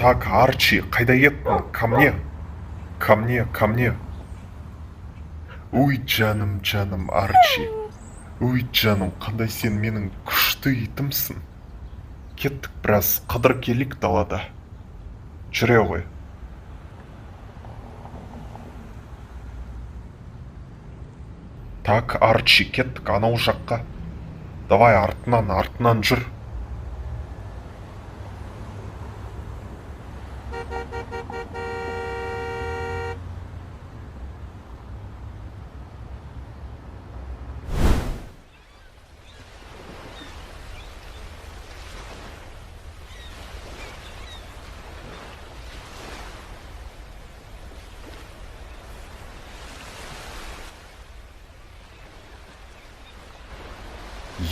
Так, Арчи, қайда кеттің? Ко мне, ко мне, ко мне. Ой, жаным, жаным, Арчи. Ой, жаным, қандай сен менің күшті итімсің. Кеттік, біраз қыдырып келейік далада. Жүре ғой. Так, Арчи, кеттік анау жаққа. Давай, артынан, артынан жүр.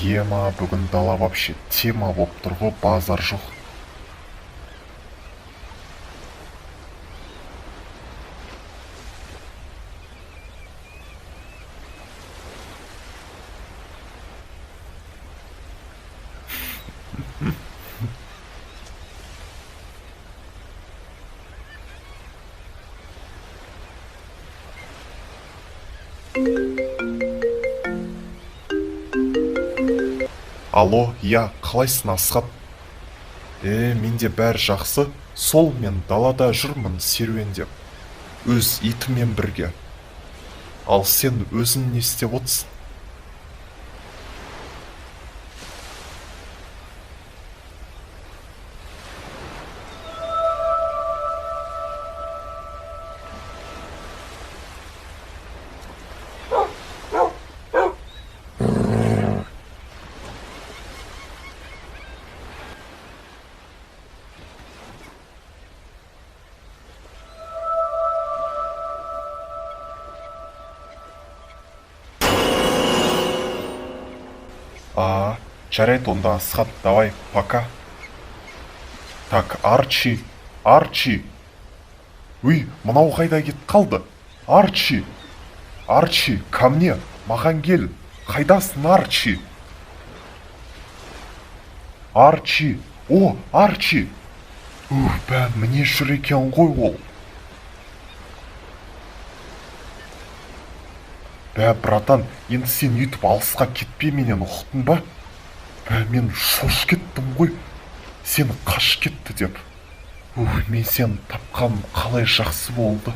Ема, бүгін дала вообще тема болып тұр ғой, базар жоқ. Алло, иә, қалайсың, Асхат? Е, менде бәрі жақсы. Сол, мен далада жүрмін серуендеп. Өз итіммен бірге. Ал сен өзің не істеп отырсың? А, жарайды онда, Асхат, давай, пока. Так, Арчи, Арчи. Уй, мынау қайда кетіп қалды? Арчи, Арчи, ко мне, маған кел. Қайдасың, Арчи? Арчи, о, Арчи. Ух, бә, міне жүр екен ғой ол. Бә, братан, енді сен өйтіп алысқа кетпе менен, ұқтың ба? Бә, мен шошып кеттім ғой. Сені қашып кетті деп. Ух, мен сені тапқаным қалай жақсы болды.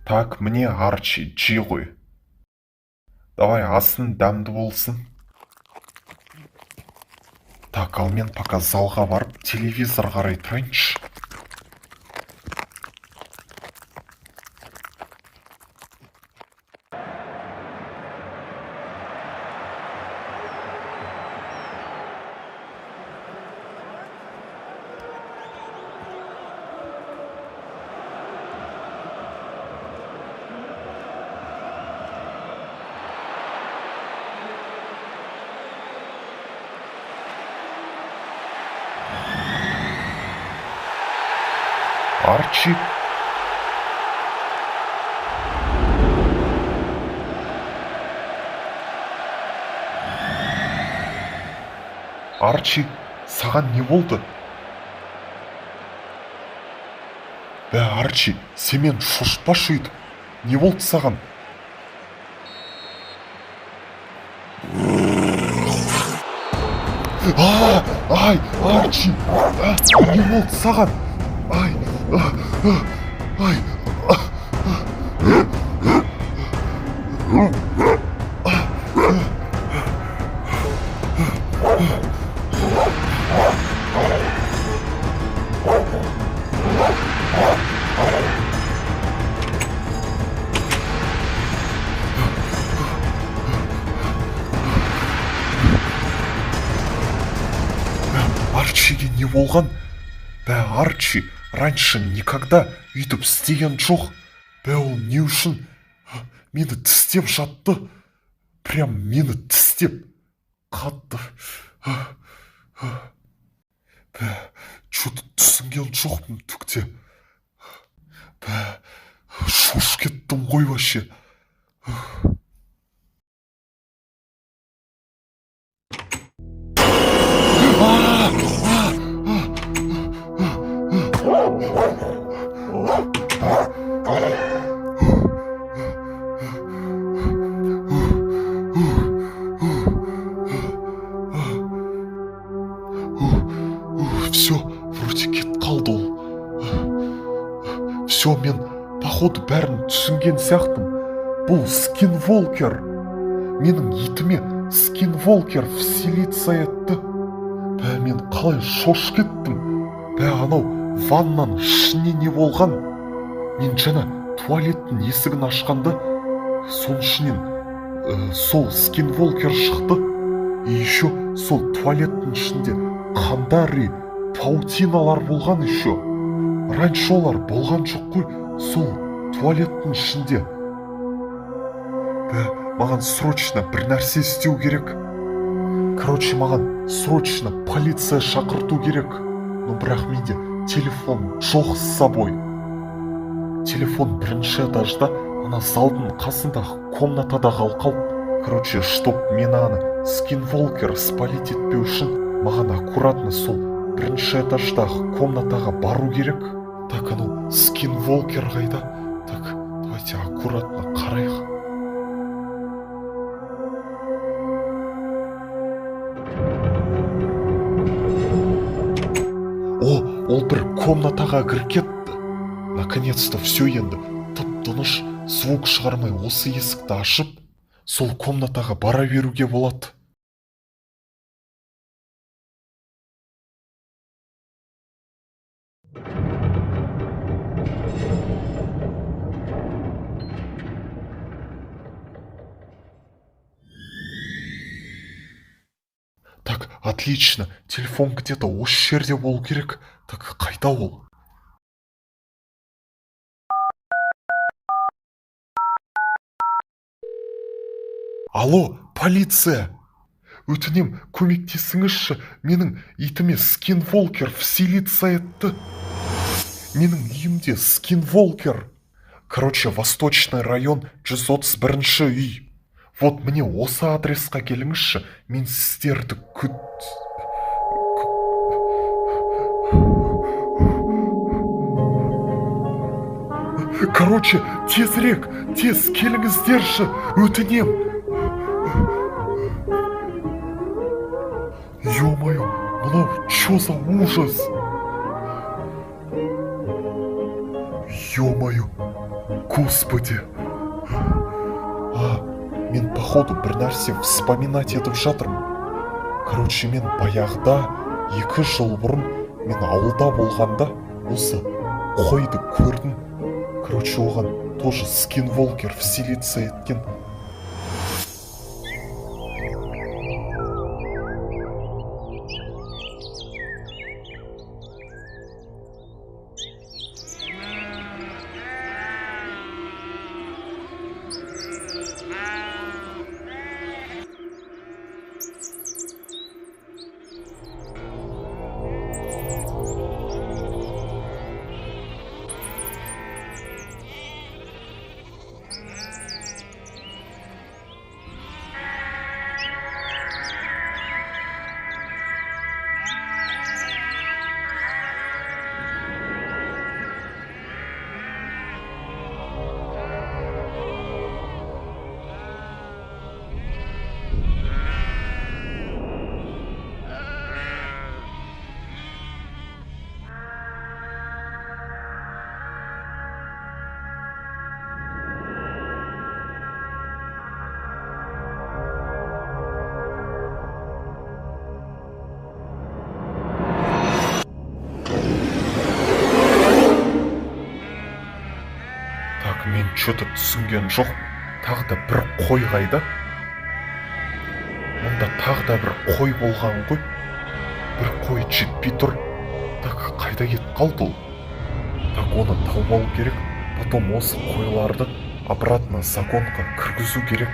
Так, міне, Арчи, жей ғой. Давай, асың дәмді болсын. Так, ал мен пока залға барып телевизор қарай тұрайыншы. Арчи? Арчи, саған не болды? Бә, Арчи, сен мені шошытпашы өйтіп. Не болды саған? А, ай, Арчи, а, не болды саған? Ай, а, а, ай, а, Арчиге не болған? Бә, Арчи раньше никогда өйтіп істеген жоқ. Бә, ол не үшін мені тістеп жатты? Прям мені тістеп. Қатты. Бә, что-то түсінген жоқпын түк те. Бә, шошып кеттім ғой вообще. Все, вроде кетіп қалды ол. Все, мен походу бәрін түсінген сияқтымын. Бұл скинволкер. Менің итіме скинволкер вселиться етті. Бә, мен қалай шошып кеттім. Бә, анау ваннаның ішіне не болған? Мен жаңа туалеттің есігін ашқанда, соның ішінен сол скинволкер шықты. И еще сол туалеттің ішінде қандар и паутиналар болған еще. Раньше олар болған жоқ қой сол туалеттің ішінде. Бә, маған срочно бір нәрсе істеу керек. Короче, маған срочно полиция шақырту керек. Но бірақ менде телефон жоқ с собой. Телефон бірінші этажда, ана залдың қасындағы комнатада қалып қалып. Короче, чтоб мені ана скинволкер спалить етпеу үшін, маған аккуратно сол бірінші этаждағы комнатаға бару керек. Так, анау скинволкер қайда? Так, давайте аккуратно қарайық. О, ол бір комнатаға кіріп кетті. Наконец-то все, енді тып тыныш, звук шығармай осы есікті ашып, сол комнатаға бара беруге болады. Так, отлично, телефон где-то осы жерде болу керек. Так, қайда ол? Алло, полиция! Өтінем, көмектесіңізші, менің итіме скинволкер вселиться етті. Менің үйімде скинволкер. Короче, Восточный район, 131 үй. Вот міне, осы адресқа келіңізші, мен сіздерді күт... Короче, тезірек, тез келіңіздерші, өтінем. Ё-моё, мынау чё за ужас? Ё-моё, господи. А, мен походу бір нәрсе вспоминать етіп жатырмын. Короче, мен баяғыда, 2 жыл бұрын, мен ауылда болғанда осы қойды көрдім. Короче, оған тоже скинволкер вселиться еткен. Так, мен что-то түсінген жоқ. Тағы да бір қой қайда? Мұнда тағы да бір қой болған ғой. Бір қой жетпей тұр. Так, қайда кетіп қалды ол? Так, оны тауып алу керек. Потом осы қойларды обратно загонға кіргізу керек.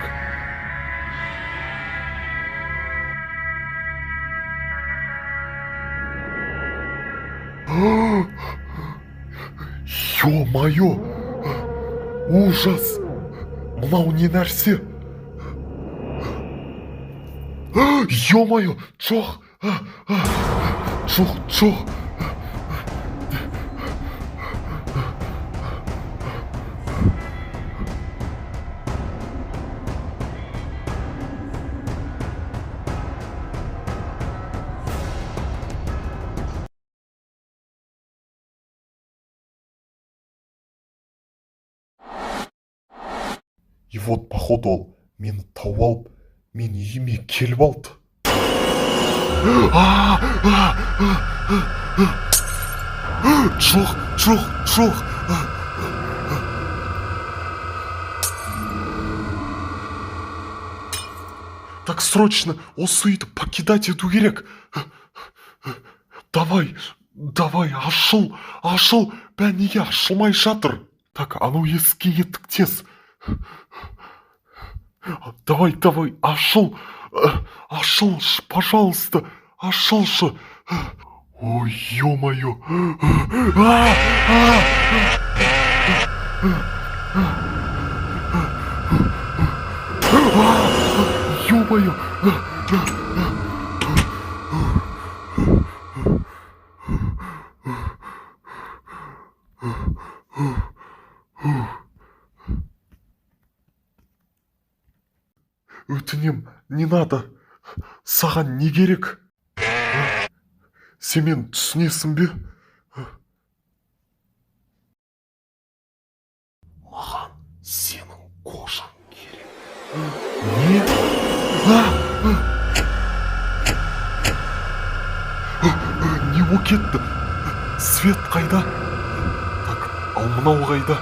Ё-моё! Ужас! Мынау не нәрсе? Ё-моё! Жоқ! Жоқ, жоқ! И вот, походу, ол мені тауып алып, мен үйіме келіп алды. А, а, а, а. Жоқ, жоқ, жоқ. Так, срочно осы үйді покидать ету керек. Давай, давай, ашыл, ашыл. Бә, неге ашылмай жатыр? Так, анау есікке кеттік тез. Давай, давай, ашыл. Ашылшы, пожалуйста, ашылшы. Ой, ё-моё. А, а, а, ё-моё. Өтінем, не надо. Саған не керек? Сен мені түсінесің бе? Маған сенің кожаң керек. Не? А! А! Не болып кетті? Свет қайда? Так, ал мынау қайда?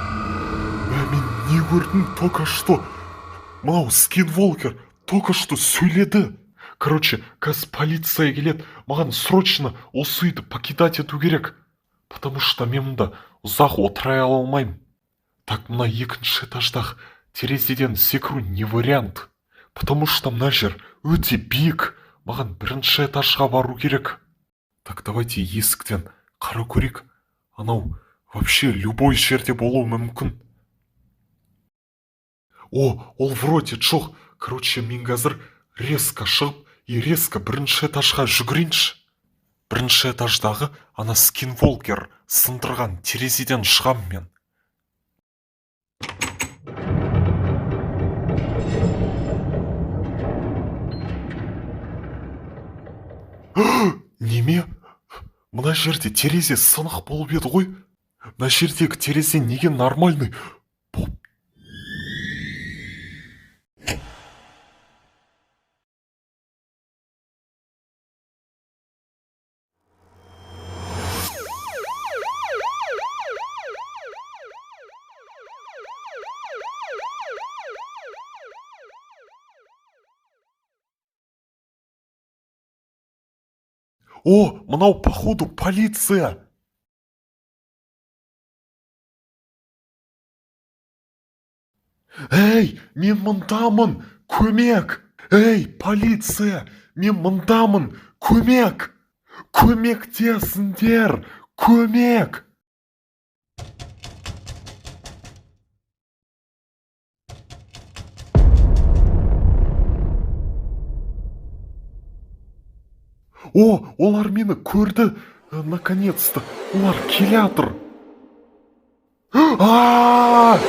Мен не көрдім только что? Мынау скинволкер только что сөйледі. Короче, қазір полиция келеді. Маған срочно осы үйді покидать ету керек. Потому что мен мұнда ұзақ отыра алмаймын. Так, мына екінші этаждағы терезеден секіру не вариант. Потому что мына жер өте биік. Маған бірінші этажға бару керек. Так, давайте есіктен қара көрейік. Анау вообще любой жерде болуы мүмкін. О, ол вроде жоқ. Короче, мен қазір резко шығып и резко бірінші этажға жүгірейінші. Бірінші этаждағы ана скинволкер сындырған терезеден шығам мен. Неме? Мына жерде терезе сынық болып еді ғой. Мына жердегі терезе неге нормальный болып? О, мынау, походу, полиция. Ей, мен мындамын, көмек! Ей, полиция, мен мындамын, көмек! Көмектесіңдер, көмек! О, олар мені көрді. Наконец-то, олар келе жатыр. А!